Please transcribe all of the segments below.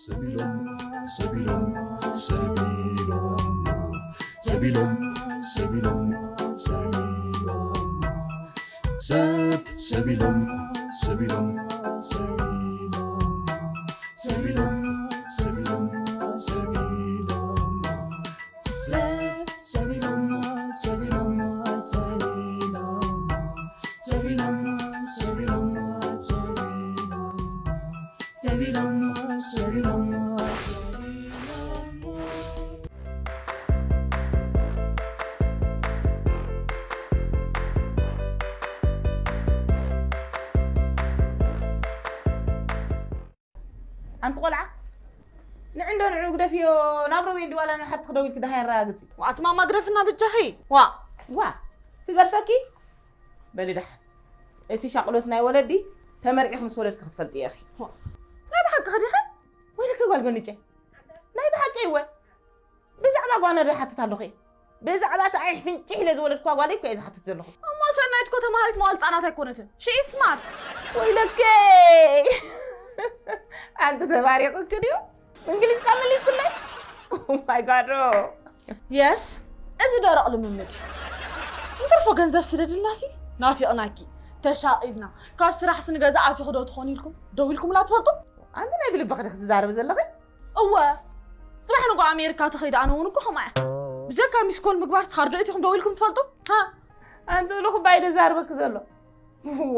ሰቢሎም ሰቢሎም ሰቢሎም ሰቢሎም ሰቢሎም ሰቢሎም ሰብ ሰቢሎም ሰቢሎም ሰቢሎም ሰቢሎም ሰቢሎም ሰቢሎም ሰብ ሰቢሎም ሰቢሎም ሰቢሎም ሰቢሎም ሰቢሎም ሰቢሎም ሰቢሎም ሰቢሎም ሰቢሎም ኣንቲ ቆልዓ ንዕንዶ ንዑ ግደፍዮ ናብ ሮቤል ድዋላ ንሓቲ ክደው ኢልክ ደሃይ ኣረጋግፂ። ዋት ማማ ግደፍና ብጃኺ። ዋ ዋ ክገድፈኪ በሊ ደሓን እቲ ሻቕሎት ናይ ወለዲ ተመርዒኺ ምስ ወለድኪ ክትፈልጢ ኢኺ። ዋ፣ ናይ ብሓቂ ኸዲኸ ወይለከ ጓል ጎንጨ ናይ ብሓቂ እወ ብዛዕባ ጓና ዶ ሓትት ኣለኹ ብዛዕባ እቲ ኣይሕ ፍንጭሕ ኢለ ዝወለድኳ ጓለይ እኮ እየ ዝሓትት ዘለኹ። እሞ ሰናይት እኮ ተማሃሪት መዋል ህጻናት ኣይኮነትን። She is smart። ወይለከ ኣንቲ ተባሪቑኪ ድዩ እንግሊዝካ መሊስክለይ። Oh my God። Yes፣ እዚ ደረቕ ልምምድ እዩ። እንትርፎ ገንዘብ ስደድልና ሲ ናፊቕናኪ ተሻቒልና ካብ ስራሕ ስንገዛ ኣቲኹ ዶ ትኾኑ ኢልኩም ደው ኢልኩምላ ትፈልጡ? ኣንቲ ናይ ብልብኺ ዲኺ ትዛረቢ ዘለኺ? እወ፣ ጽባሕ ንጎ ኣሜሪካ ተኸይደ ኣነ እውን እኮ ከምኣ እያ። ብጀካ ሚስኮል ምግባር ስኻር ዶ ኢኹም ደው ኢልኩም ትፈልጡ? ሃ? ኣንቲ እሉ ኩባይ ዶ ዛርበኪ ዘሎ?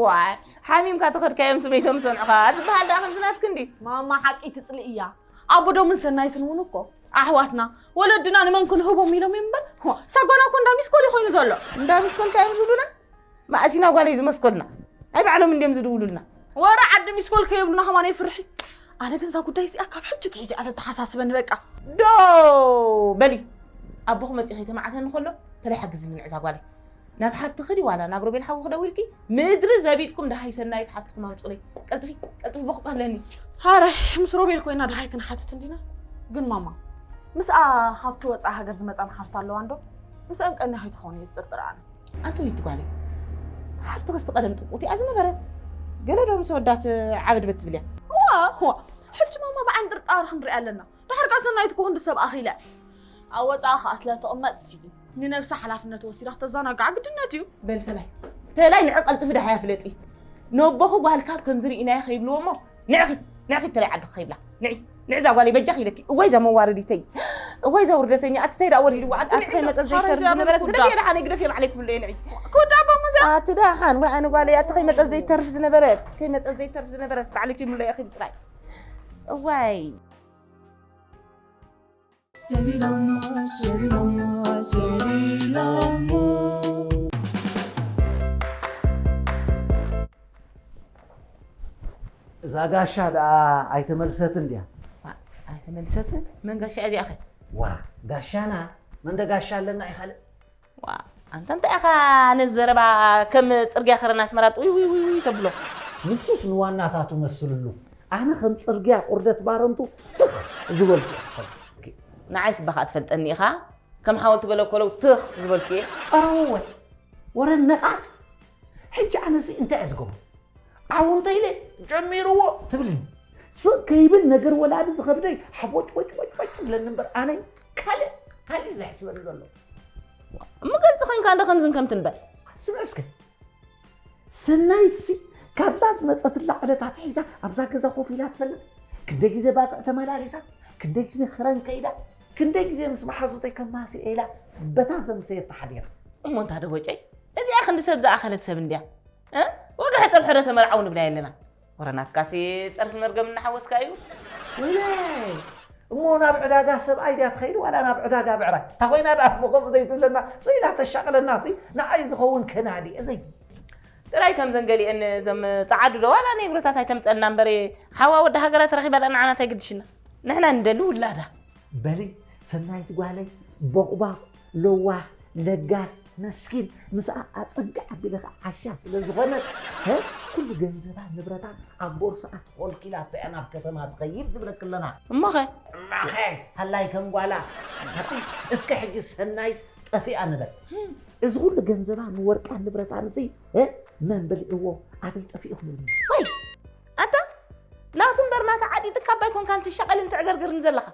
ዋይ ሓሚምካ ተኸድካዮም ስበይቶም ዝሰምዑኻ ዝበሃል ደኣ ከምዚ ናትኪ እንዲ። ማማ ሓቂ ትጽልእ እያ። ኣቦዶምን ሰናይትን እውን እኮ ኣሕዋትና ወለድና ንመን ክንህቦም ኢሎም እዮም እምበር ሳጓና እኮ እንዳ ሚስኮል ኮይኑ ዘሎ። እንዳ ሚስኮል ካዮም ዝብሉና? ማእሲና ጓለይ ዝመስኮልና ናይ ባዕሎም እንዲዮም ዝድውሉልና። ወረ ዓዲ ሚስኮል ከየብሉና ከማን የፍርሒ። ኣነ ግን እዛ ጉዳይ እዚኣ ካብ ሕጂ ትሒዚ ኣለ ተሓሳስበኒ በቃ። ዶ በሊ ኣቦኹ መፂ ከይተማዕተኒ ከሎ ተለይ ሓግዝኒ ንዕዛ ጓለይ ናብ ሓብትኺ ድዩ ዋላ ናብ ሮቤል ሓውኺ ደዊልኪ ምድሪ ዘቢጥኩም ደሃይ ሰናይት ሓፍትኩም ኣምፁለይ። ቀልጥፊ ቀልጥፊ በኹ ኣለኒ። ሃረ ምስ ሮቤል ኮይና ደሃይ ክንሓትት እንዲና። ግን ማማ ምስኣ ካብቲ ወፃኢ ሃገር ዝመፃ መሓዝታ ኣለዋ እንዶ ምስአን ቀኒያ ከይትኸውን እየ ዝጥርጥር ኣነ። ኣንተ ውይቲ ጓለይ ሓፍትኺ ስቲ ቀደም ጥቁት እያ ዝነበረት ገለ ዶ ምስ ወዳት ዓበድበት ትብል እያ። ዋ ዋ ሕጂ ማማ ብዓይኒ ጥርጣሪ ክንሪኣ ኣለና። ድሓር ከ ሰናይት እኮ ክንዲ ሰብ ኣኺለ ኣብ ወጻኢ ከኣ ስለ ትቕመጥ ሲ ንነብሳ ሓላፍነት ወሲዳ ክተዘናግዓ ግድነት እዩ። በል ተላይ ተላይ ንዕ ቀልጥፊ ደሃያ ፍለጢ። ነቦኺ ጓል ካብ ከምዚ ርኢናዮ ከይብልዎ እሞ ንዕኺ ንዕኺ ተላይ ዓድኺ ከይብላ ንዒ ንዕዛ ጓለይ በጃኺ ኢለኪ። እወይ እዛ መዋረዲተይ እወይ እዛ ውርደተኛ ኣቲ ተይ ደኣ ወሪድዋ ኣቲ ንዒ ንዕኺ መጸ ዘይተርፍ ዝነበረት ግደፍየ ደሓነይ ግደፍየ ባዕለይ ክብሎ እየ ንዒ። ክወዳ ኣባ ሙዚያ ኣቲ ደሓን ወይ ኣነ ጓለይ ኣቲ ከይመጸ ዘይተርፍ ዝነበረት ከይመጸ ዘይተርፍ ዝነበረት ባዕለይ ክብሎ እየ ኺድ ጥራይ። እዋይ ሰቢሎሞ ሰቢሎሞ ሰቢሎሞ። እዛ ጋሻ ደኣ ኣይተመልሰትን ድያ? ኣይተመልሰትን? መን ጋሻ እዚኣ ኸ? ዋ ጋሻና መንደ ጋሻ ኣለና ይኻልእ ዋ ኣንተ እንታይ ኢኻ ነዚ ዘረባ ከም ጽርግያ ኸረን ኣስመራ ጥውይ ውይ ውይ ውይ ተብሎ? ንሱስ ንዋናታቱ መስልሉ ኣነ ከም ጽርግያ ቁርደት ባረንቱ ትኽ ዝበልኩ እየ ክኸውን። ንዓይ ስባኻ ትፈልጠኒ ኢኻ ከም ሓወልቲ በለ ኮለው ትኽ ዝበልኩ እየ። ቀረውወ ወረ ነቓት ሕጂ ኣነሲ እንታይ እየ ዝገብሮ ዓው እንተ ኢለ ጀሚርዎ ትብልኒ ስቕ ከይብል ነገር ወላዲ ዝኸብደይ ሓቦጭቦጭቦጭቦጭ ይብለኒ እምበር ኣነ ካልእ ካልእ እዩ ዘሕስበኒ ዘሎ። እሞ ገልፂ ኮይንካ እንዶ ከምዝን ከምትን በል። ስምዒ እስከ ሰናይትሲ ካብዛ ዝመፀትላ ዕለት ኣትሒዛ ኣብዛ ገዛ ኮፍ ኢላ ትፈልጥ? ክንደይ ግዜ ባፅዕ ተመላሊሳ? ክንደይ ግዜ ክረን ከይዳ? ክንደይ ግዜ ምስ መሓዙተይ ከማስየ ኢላ በታ ዘምሰየት ተሓዲራ። እሞ እንታ ዶ ቦጨይ እዚኣ ክንዲ ሰብ ዝኣኸለት ሰብ እንድያ እ ወግሐ ፀብሒ ዶ ተመርዓው ንብላ የለና። ወረ ናትካሲ ጸርፊ መርገም እናሓወስካ እዩ። ወይለይ እሞ ናብ ዕዳጋ ሰብኣይ ድያ ትኸይድ ዋላ ናብ ዕዳጋ ብዕራይ? እታ ኮይና ደኣ እሞ ከምኡ ዘይትብለና ስኢላ ተሻቕለና ሲ ንዓይ ዝኸውን ከናዲ እዘይ ጥራይ ከምዘን ገሊአን እዞም ጸዓዱ ዶ ዋላ ንእግሮታት ኣይተምጸልና እምበር ሓዋ ወዲ ሃገራ ተረኺባ ደኣ ንዓና እንታይ ግድሽና ንሕና ንደሊ ውላዳ። በሊ ሰናይት ጓለይ ቦቕባቕ ለዋህ ለጋስ መስኪን ምስኣ ኣጸግዕ ኣቢለ ከዓ ዓሻ ስለ ዝኾነት ኩሉ ገንዘባን ንብረታን ኣብ ቦርስኣ ተኾልኪላቶ እያ ናብ ከተማ ትኸይድ ንብለኪ ኣለና። እሞኸ? እሞኸ ሃላይ ከም ጓላ እስከ ሕጂ ሰናይት ጠፊኣ ንበል። እዚ ኩሉ ገንዘባን ወርቃን ንብረታን እዚ መን በሊዕዎ ኣበይ ጠፊኡ ክብሉኒ? ወይ ኣታ ናቱ እምበር ናታ ዓጢጥካ ኣባይ ኮንካን ትሸቐልን ትዕገርግርን ዘለኻ።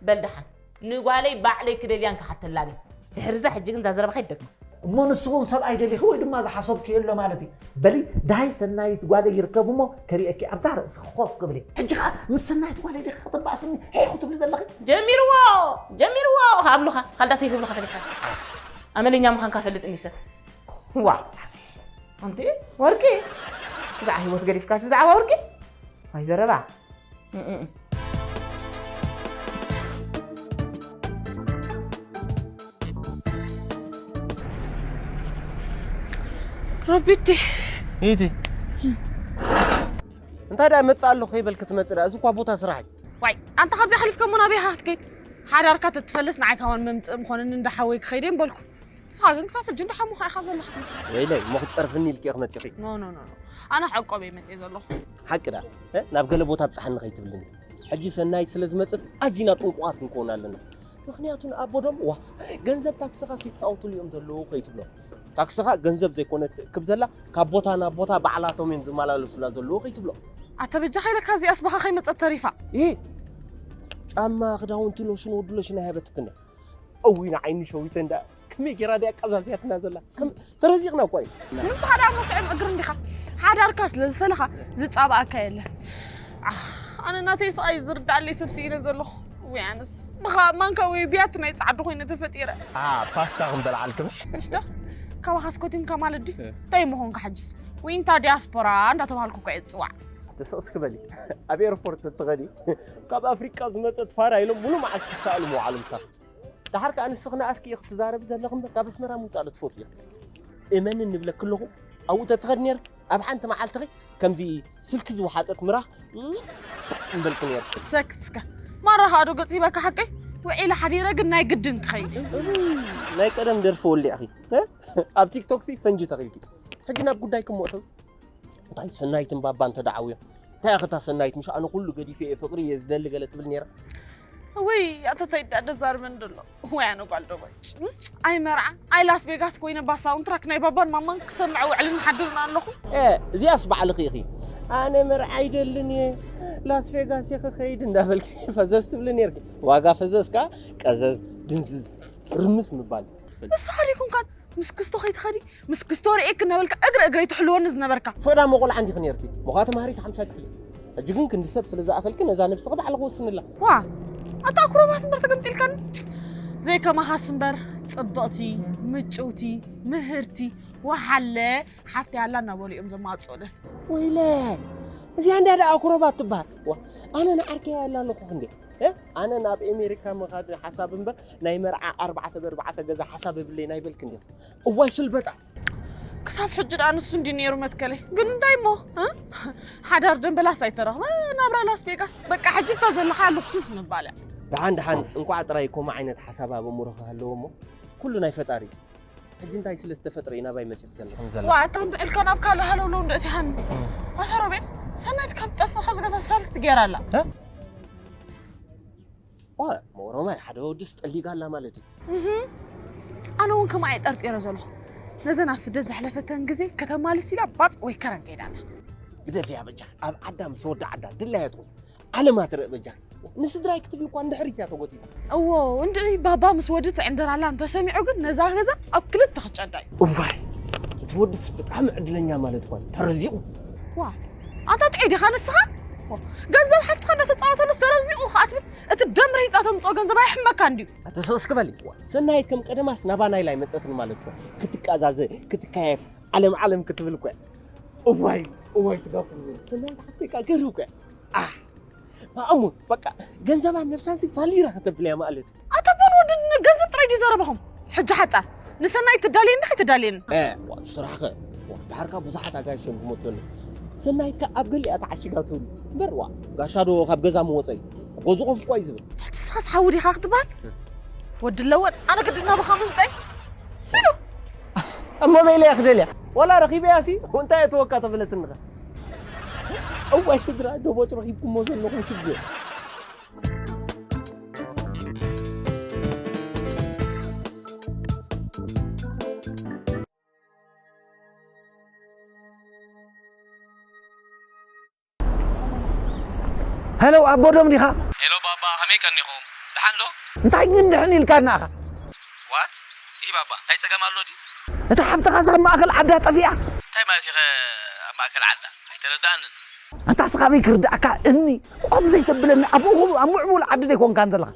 በል ደሓን ንጓለይ ባዕለይ ክደልያን ክሓተላን እየ። ድሕሪ እዛ ሕጂ ግን እዛ ዘረባኻ ይደግማ። እሞ ንስኹም ሰብኣይ ደሊኺ ወይ ድማ ዝሓሰብክዮ ኣሎ ማለት እዩ። በሊ ዳይ ሰናይት ጓለይ ይርከብ እሞ ከሪእኪ ኣብታ ርእሲ ኮፍ ክብል እየ። ሕጂ ከዓ ምስ ሰናይት ጓለይ ዲኺ ክትባእስኒ ሄይ ክትብሊ ዘለኺ? ጀሚርዎ ጀሚርዎ። ኣብሉኻ ካልዳተይ ክብሉኻ ፈሊኻ። ኣመለኛ ምዃንካ ፈልጥ እንዲሰ። ዋ ኣንቲ ወርቂ ብዛዕባ ህይወት ገዲፍካስ ብዛዕባ ወርቂ ዋይ ዘረባ። ረቢቲ ኢቲ እንታይ ደኣ መጽእ ኣለኹ ከይበልክ ትመጽእ ደኣ? እዚ እኳ ቦታ ስራሕ እዩ። ዋይ ኣንታ ካብዚ ኣሕሊፍካ እሞ ናበይ ኢኻ ክትከይድ? ሓዳርካ ተትፈልስ ንዓይ ካባን መምጽእ ምኾነኒ እንዳ ሓወይ ክኸይድ እየ ምበልኩ። ንስኻ ግን ክሳብ ሕጂ እንዳ ሓሙኻ ኢኻ ዘለኻ። ወይለይ እሞ ክትጸርፍኒ ኢልኪ ኢኺ መጺኺ። ኖ ኖ ኖ ኖ ኣነ ሓቆበይ መጽእ ዘለኹ። ሓቂ ደኣ እ? ናብ ገለ ቦታ ብጽሓኒ ከይትብልኒ። ሕጂ ሰናይት ስለ ዝመጽት ኣዚና ጥንቁቓት ክንከውን ኣለና። ምኽንያቱ ንኣቦ ደም ዋ ገንዘብ ታክስኻስ ይጻወቱሉ እዮም ዘለዉ ከይትብሎ። ታክስኻ ገንዘብ ዘይኮነት ትእክብ ዘላ ካብ ቦታ ናብ ቦታ ባዕላቶም እዮም ዝመላለሱላ ዘለዉ ከይትብሎ። ኣታ በጃኻ ኢለካ እዚኣስ ብኻ ከይመጸት ተሪፋ። ኢ ጫማ ክዳውንቲ ሎሽን ወዲ ሎሽን ኣይሃበትክን እያ። እውይ ንዓይኒ ሸዊተ እንዳ ከመይ ጌራ ድያ ቀዛዝያትና ዘላ ከም ተረዚቕና እኳ እዩ። ንስኻ ደኣ መስዕም እግሪ እንዲኻ ሓዳርካ ስለ ዝፈለኻ ዝጻባኣካ የለን። ኣነ ናተይ ስቓይ ዝርዳኣለይ ሰብ ስኢነ ዘለኹ። ውይ ኣነስ ብኻ ማንካ ወይ ብያቲ ናይ ጻዕዱ ኮይነ ተፈጢረ። ኣሃ ፓስታ ክንበልዓልክን። እሽዶ ካባኻ ስኮቲንካ ማለት ድዩ? እንታይ ምኾንካ ሕጅስ? ዊንታ ዲያስፖራ እንዳተባሃልኩ እኳ እየ ዝጽዋዕ። ትስቕ እስኪ በሊ ኣብ ኤርፖርት እትኸዲ ካብ ኣፍሪቃ ዝመጸት ፋራ ኢሎም ሙሉ መዓልቲ ክሰኣሉ ምውዓሎም ሳኺ። ደሓር ከኣ ንስኺ ንኣፍኪ ኢኺ ትዛረቢ ዘለኺ እምበር ካብ ኣስመራ ምውጻእ ዶ ትፈትዊ ኢኺ? እመኒ ንብለኪ ኣለኹ ኣብኡ ተትኸዲ ነይርኪ ኣብ ሓንቲ መዓልትኺ ከምዚ ስልኪ ዝወሓጠት ምራኽ ምበልኪ ነይርኪ። ሰክት እስከ ማራ ከኣ ዶ ገጺበካ ሓቀይ ውዒለ ሓዲረ ግን ናይ ግድን ክኸይድ እየ። ናይ ቀደም ደርፊ ወሊዕኺ ኣብ ቲክቶክ ሲ ፈንጂ ተኺልኪ። ሕጂ ናብ ጉዳይኪ እሞ እተዊ። እንታይ ሰናይትን ባባን ተደዓውዮም? እንታይ ኣኸታ ሰናይት ምሽ ኣነ ኩሉ ገዲፈ እየ ፍቕሪ እየ ዝደሊ ገለ ትብል ነይራ። እውይ ኣተታይ ዳ ደዛርበን ደሎ ወይ ኣነ ጓል ደቦጭ ኣይ መርዓ ኣይ ላስ ቬጋስ ኮይነ ባ ሳውንትራክ ናይ ባባን ማማን ክሰምዐ ውዕልን ሓድርን ኣለኹ። እ እዚኣስ ባዕልኺ ኢኺ ኣነ መርዓ ኣይደልን እየ ላስ ቬጋስ እየ ክኸይድ እንዳበልኪ ፈዘዝ ትብሊ ነይርኪ። ዋጋ ፈዘዝ ከኣ ቀዘዝ ድንዝዝ ርምስ ምባል። ንስኻ ደይኮንካን ምስ ክስቶ ከይትኸዲ ምስ ክስቶ ርእየኪ እናበልካ እግሪ እግረይ ትሕልወኒ ዝነበርካ። ሶዳ እሞ ቆልዓ እንዲኺ ነይርኪ። ሞኻቲ ማህሪት ሓምሻይ ክፍሊ። ሕጂ ግን ክንዲ ሰብ ስለ ዝኣኸልኪ ነዛ ነብስኺ ባዕልኺ ወስንላ። ዋእ! ኣታ ኣክሮባት እምበር ተገምጢልካኒ። ዘይከማኻስ እምበር ጽብቕቲ፣ ምጭውቲ፣ ምህርቲ፣ ወሓለ ሓፍተይ ኣላ እናበሉ እዮም ዘማጽኡለን። ወይለ! እዚኣ እንድያ ደኣ ኣክሮባት ትበሃል። ዋ! ኣነ ንዓርከይ ኣላ ኣለኹ ክንደይ። እ ኣነ ናብ ኤሜሪካ ምኻድ ሓሳብ እምበር ናይ መርዓ ኣርባዕተ ብኣርባዕተ ገዛ ሓሳብ የብለይን ኣይበልክን ዲኺ? እዋይ ስልበጣ። ክሳብ ሕጂ ደኣ ንሱ እንድዩ ነይሩ መትከለይ። ግን እንታይ እሞ እ? ሓዳር ደንበላስ ኣይተረኽበ ናብራ ላስ ቬጋስ። በቃ ሕጂ እታ ዘለኻያ ልኽሱስ ምባል እያ። ደሓን ደሓን እንኳዕ ጥራይ ከምኡ ዓይነት ሓሳብ ኣብ ኣእምሮኺ ሃለወ እሞ ኩሉ ናይ ፈጣሪ እዩ። ሕጂ እንታይ ስለ ዝተፈጥረ እዩ ናባይ መጺኺ ዘለኺ? ዋ እታ እንድዕልካ ናብ ካልእ ሃለውለው እንዶ እቲሃኒ። ኣታ ሮቤል ሰናይት ካብ ትጠፍእ ካብዚ ገዛ ሳልስቲ ገይራ ኣላ። እ? ዋ ሞሮማይ ሓደ ወድስ ጠሊጋ ኣላ ማለት እዩ። እህ ኣነ እውን ከምኣ እየ ጠርጢረ ዘለኹ። ነዘን ኣብ ስደት ዘሕለፈተን ግዜ ከተማልስ ኢላ ባጽ ወይ ከረን ከይዳ ኣላ። ግደፍያ በጃኺ ኣብ ዓዳ ምስ ወዲ ዓዳ ድላያ ትኹን ዓለማ ትርእ በጃኺ። ንስድራይ ክትብል እኳ ንድሕሪት እያ ተጎቲታ። እዎ እንድዒ ባባ ምስ ወዲ ትዕንድር ኣላ እንተሰሚዑ ግን ነዛ ገዛ ኣብ ክልተ ክጨዳ እዩ። እዋይ እቲ ወድስ ብጣዕሚ ዕድለኛ ማለት እኳ እዩ ተረዚቑ። ዋ ኣንታ ጥዑይ ዲኻ ንስኻ? ዋ፣ ገንዘብ ሓፍትኻ እንዳተጻወተሉስ ተረዚቑ ኸኣ ትብል? እቲ ደም ርሂጻ ተምጽኦ ገንዘብ ኣይሕመካን ድዩ? ኣቲ ስቕ እስኪ በሊ። ሰናይት ከም ቀደማስ ናባና ኢላ ኣይመጸትን ማለት እኮ። ክትቃዛዘ፣ ክትካየፍ፣ ዓለም ዓለም ክትብል እኮ እያ። እዋይ እዋይ ስጋ ኩሉ። ሰናይት ሓፍተይ ከኣ ገርህ እኮ እያ። ኣህ። ማእሙን በቃ ገንዘባን ነብሳን ሲ ፋሊራ ከተብለያ ማለት። ኣታ ቦን ወዲ ገንዘብ ጥራይ ድዩ ዘረባኹም? ሕጂ ሓጻር ንሰናይት ትዳልየኒ ኸይትዳልየኒ? ዋ ስራሕኸ ዋ ድሓርካ ብዙሓት ኣጋይሽ እዮም ክመፁ ዘለዉ። ሰናይት ከ ኣብ ገሊኣ ተዓሺጋ ትህሉ እምበር ዋ ጋሻ ዶ ካብ ገዛ ምወፀ እዩ ኣብ ገዝኡ ኮፍ እኳ እዩ ዝብል። ሕጂ ንስኻስ ሓዊ ዲኻ ክትበሃል? ወዲ ኣለወን ኣነ ግድና ብኻ ምምፀይ ስሉ እሞ በይለያ ክደልያ ዋላ ረኺበያ ሲ እንታይ እየ ተወካ ተበለትንኸ። እዋይ ስድራ ዶ ቦጭ ረኺብኩሞ ዘለኹም ሽግር። ሄሎ ኣቦዶም ዲኻ? ሄሎ ባባ፣ ከመይ ቀኒኹም? ደሓን ዶ? እንታይ ግን ድሕን ኢልካና ኢኻ? ዋት? ይህ ባባ፣ እንታይ ጸገም ኣሎ ድዩ? እታ ሓብትኻ እዛ ኣብ ማእከል ዓዳ ጠፊኣ። እንታይ ማለት ኢኸ ኣብ ማእከል ዓዳ? ኣይተረዳእንን። ኣንታ ስኻ ኣበይ ክርዳእካ እኒ ቆም ዘይተብለኒ ኣብ እኹሉ ኣብ ምዕቡል ዓዲ ደይኮንካን ዘለኻ።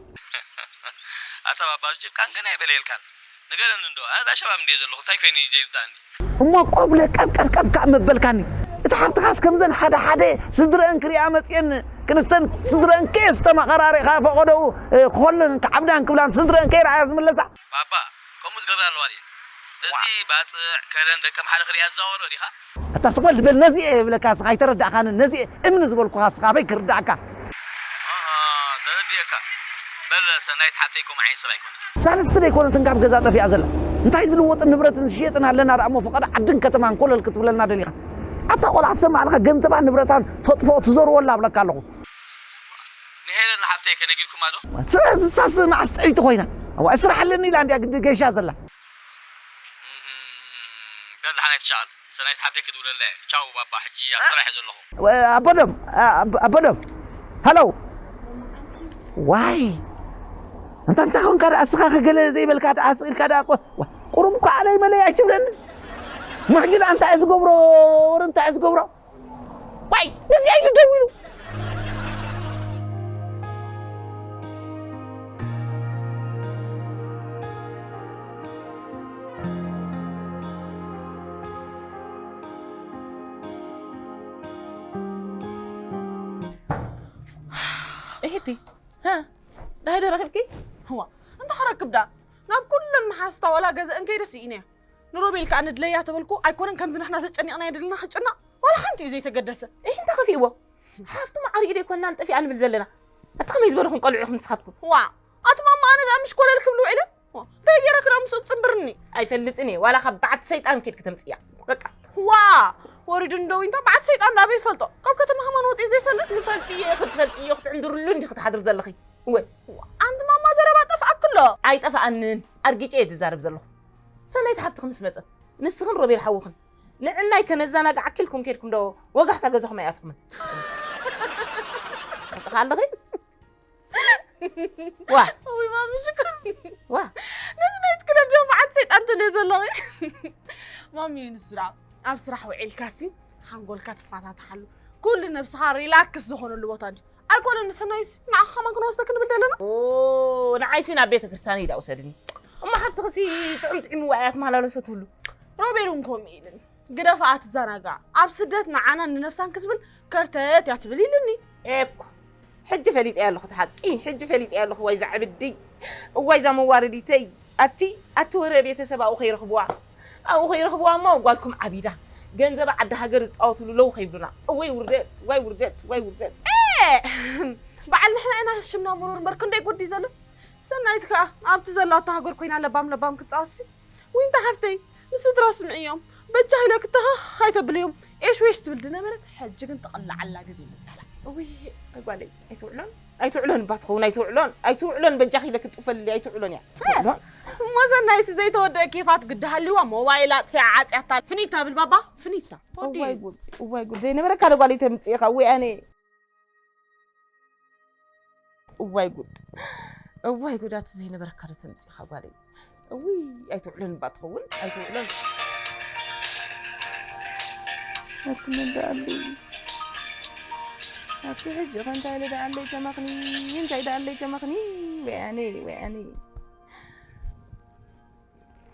ኣታ ባባ፣ ጭቃን ገና ኣይበለየልካን። ንገረኒ እንዶ፣ ኣነ ዳ ሸባብ እንድየ ዘለኹ፣ እንታይ ኮይኑ እዩ ዘይርዳእኒ? እሞ ቆብለ ቀብቀብቀብ ከዓ መበልካኒ። እቲ ሓብትኻስ ከምዘን ሓደ ሓደ ስድረአን ክሪኣ መፅየን ክንስተን ስድረአን ከየስተማኸራሪእኻ ፈቐደኡ ክኾለን ክዓብዳን ክብላን ስድረአን ከይረኣያ ዝምለሳ። ባባ፣ ከምኡ ዝገብራ ኣለዋ ድየን? እዚ ባፅዕ፣ ከረን ደቀም ሓደ ክሪኣ ዝዛወሮ ዲኻ? ኣታ ስቕ በል በል ነዚ እየ እብለካ ስኻ ኣይተረዳእኻንን ነዚ እየ እምኒ ዝበልኩኻ ስኻ ኣበይ ክርዳእካ። ኣሃ ተረዲኤካ። በል ሰናይት ሓብተይ ከምኡ ዓይነት ሰብ ኣይኮነትን። ሳንስቲ ደይኮነትን ካብ ገዛ ጠፊኣ ዘላ እንታይ ዝልወጥን ንብረትን ዝሽየጥን ኣለና ደኣ እሞ ፍቐዳ ዓድን ከተማን ኮለል ክትብለልና ደሊኻ ኣታ ቆልዓ ዝሰማዕልኻ ገንዘባን ንብረታን ተጥፍኦ ትዘርወላ እብለካ ኣለኹ። ንሄለን ንሓብተይ ከ ነጊርኩማ ዶ? እሳስ መዓስ ጥዕይቲ ኮይና እዋ ስራሕ ኣለኒ ኢላ እንድያ ግዲ ገይሻ ዘላ። በል ደሓን ኣይትሻቐል ሰናይት ሓብተይ ክድውለላ እየ ቻው ባባ ሕጂ ኣብ ስራሕ እየ ዘለኹ። ኣቦዶም ኣቦዶም ሃሎ ዋይ እንታ እንታይ ኮንካ ደኣ እስኻ ከገለ ዘይበልካ ደኣ ስቕ ኢልካ ደኣ ቁሩብ እኳ ኣለይ መለይ ኣይትብለኒ። ምሕጂ ደኣ እንታይ እየ ዝገብሮ ወረ እንታይ እየ ዝገብሮ። ዋይ ነዚኣ ኢሉ ደው ኢሉ። እሂቲ ደሃይ ዶ ረኺብኪ? እዋ እንታይ ክረክብ ደኣ ናብ ኩለን መሓዝታ ዋላ ገዝአን ከይደ ስኢነያ። ንሮቤል ከኣ ንድለያ ተበልኩ ኣይኮነን ከምዚ ንሕና ተጨኒቕና የድልና ክጭነቕ ዋላ ሓንቲ እዩ ዘይተገደሰ። እሂ እንተ ከፊእዎ ሓፍቲ ማዕሪኡ ደይኮንና ንጠፊኣ ንብል ዘለና። ኣቲ ከመይ ዝበልኹም ቆልዑ ኢኹም ንስኻትኩም? ዋእ ኣቲ ማማ ኣነ ደኣ ምሽ ኮለል ክብል ውዒለ እንታይ ገይረ ክዳ ምስኡ ትጽንብርኒ? ኣይፈልጥን እየ ዋላ ካብ በዓቲ ሰይጣን ኬድኪ ተምጽእያ በቃ። ዋእ ወሪዱ እንዶ ዊንታ በዓቲ ሰይጣን ዶ ኣበይ ይፈልጦ ካብ ከተማ ከማን ወጺኡ ዘይፈልጥ? ይፈልጥ እየ ክትፈልጥዮ ክትዕንድርሉ እንዲኺ ትሓድሪ ዘለኺ እወ። ኣንቲ ማማ ዘረባ ጠፍኣኪ ኣሎ። ኣይጠፍኣንን ኣርጊጸ እየ ዝዛረብ ዘለኹ። ሰናይት ሓፍትኺ ምስ መጸት ንስኽን ሮቤል ሓውኽን ንዕናይ ከነዘናግዓኪ ኢልኩም ኬድኩም ዶ ወጋሕታ ገዛኹም ኣይኣትኹምን? ትስሕቂ ከ ኣለኺ? ዋ ውይ ማሚ ሽኮር ዋ ነቲ ናይት ክለብ ዶ በዓል ሰይጣን ትልዮ ዘለኺ? ማሚ ንሱ ደኣ ኣብ ስራሕ ውዒልካሲ ሓንጎልካ ትፋታተሓሉ ኩሉ ነብስኻ ሪላክስ ዝኾነሉ ቦታ እንድዩ። ኣይኮነን ንሰናይሲ ንዓኻ ከማን ክንወስደኪ ንብል ዘለና። ኦ ንዓይሲ ናብ ቤተ ክርስቲያን ኢዳ ውሰድኒ እሞ ሓብትኽሲ ጥዑም ጥዒምዋ እያ ትመላለሰ ትብሉ። ሮቤል እውን ከምኡ ኢልኒ። ግደፋ ትዘናጋዕ ኣብ ስደት ንዓናን ንነብሳን ክትብል ከርተት እያ ትብል ኢልኒ። ኤኮ ሕጂ ፈሊጠያ ኣለኹ እቲ ሓቂ ሕጂ ፈሊጠያ ኣለኹ ዋይ ዛዕብዲ እዋይ ዛ መዋረዲተይ ኣቲ ኣቲ ወረ ቤተሰብ ኣብኡ ከይረኽብዋ ኣብኡ ከይረኽብዋ እሞ ጓልኩም ዓቢዳ ገንዘብ ዓዲ ሃገር ዝፃወትሉ ለው ከይብሉና እወይ ውርደት ዋይ ውርደት ዋይ ውርደት በዓል ንሕና ኢና ሽምና ምሩር እምበር ክንደይ ጉዲ ዘሎ ሰናይት ከኣ ኣብቲ ዘላቶ ሃገር ኮይና ለባም ለባም ክትጻወትሲ ዊንታ ሓፍተይ ንስድራ ስምዕዮም በጃ ኢለ ክትኸኽ ኣይተብልዮም ኤሽዌሽ ትብል ድነበረት ሕጂ ግን ትቕላዓላ ግዜ መጽኣላ እውይ ጓለይ ኣይትውዕሎን ኣይትውዕሎን እባ ትኸውን ኣይትውዕሎን ኣይትውዕሎን በጃኺ ኢለ ክጥፈልልያ ኣይትውዕሎን እያ ኣይትውዕሎን እሞ ሰናይሲ ዘይተወደአ ኬፋት ግዲ ሃልይዋ ሞባይል ኣጥፊኣ ዓጽያታ ፍኒታ ብል ባባ ፍኒታ እዋይ ጉድ እዋይ ጉድ ዘይነበረካ ዶ ጓለይ ተምጽእኻ ወይ ኣነ እዋይ ጉድ እዋይ ጉድ ኣቲ ዘይነበረካ ዶ ተምጺኻ ጓለይ እውይ ኣይትውዕለን እባ ትኸውን ኣይትውዕለን ኣቲ መን ደኣሉ ኣቲ ሕጂ ኸ እንታይ ኢለ ደኣለይ ተመኽኒ እንታይ ደኣለይ ተመኽኒ ወያነ ወያነ